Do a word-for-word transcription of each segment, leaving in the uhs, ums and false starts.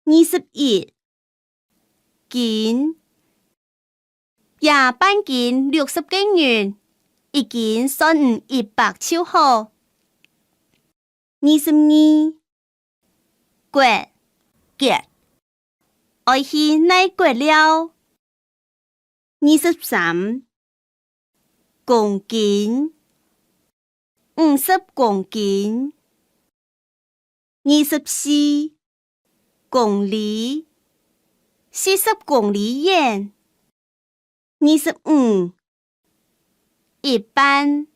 二十一，斤，這半斤六十個銀，一斤算你一百就好。二十二，割，割，愛去哪割尞？ 二十三，公斤，五十公斤。二十四，公里，四十公里遠。二十五，一半，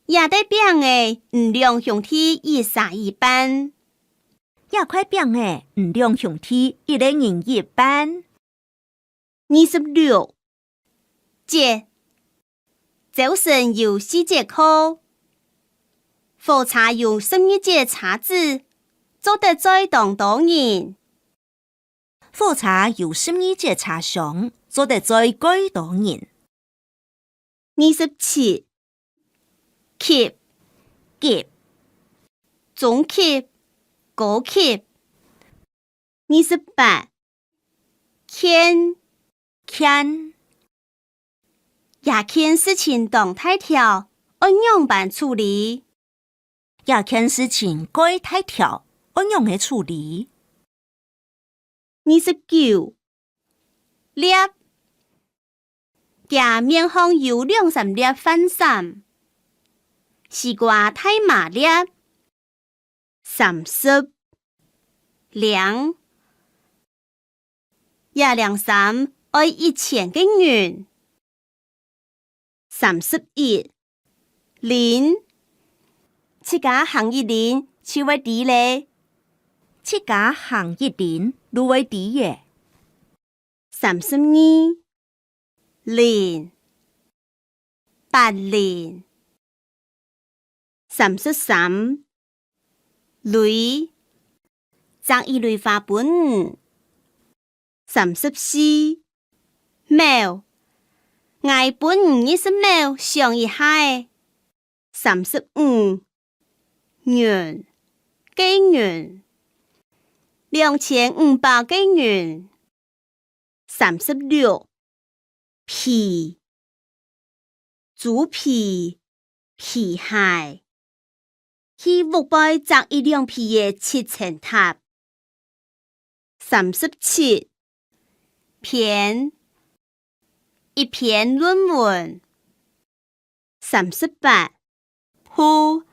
這垤餅仔你兩兄弟一儕一半。這塊餅仔你兩兄弟一個人一半。二十六，節，朝晨有四節課，火車有十二節車子，做得載當多人。 火車有十二節車廂，做得載蓋多人。二十七，級，級，中級，高級。二十八，件，件， 這件事情當大條，愛仰般處理？這件事情蓋大條，愛仰仔處理？二十九，粒，厥面項有兩三粒飯糝，西瓜大嫲粒。 三十，領，這領衫愛一千個銀。三十一，輪，自家行一輪就會知咧。自家行一輪就會知咧。三十二， 輪，八輪。三十三，鐳，摘一蕊花分你。三十四，秒，𠊎分你一息秒想一下仔。三十五，銀，計銀，兩千五百個銀。 三十六，皮，豬皮，皮鞋，去屋背摘一領皮仔七層塔。三十七，篇，一篇論文。 三十八，步，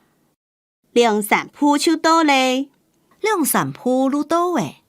兩三步就到咧。兩三步就到咧。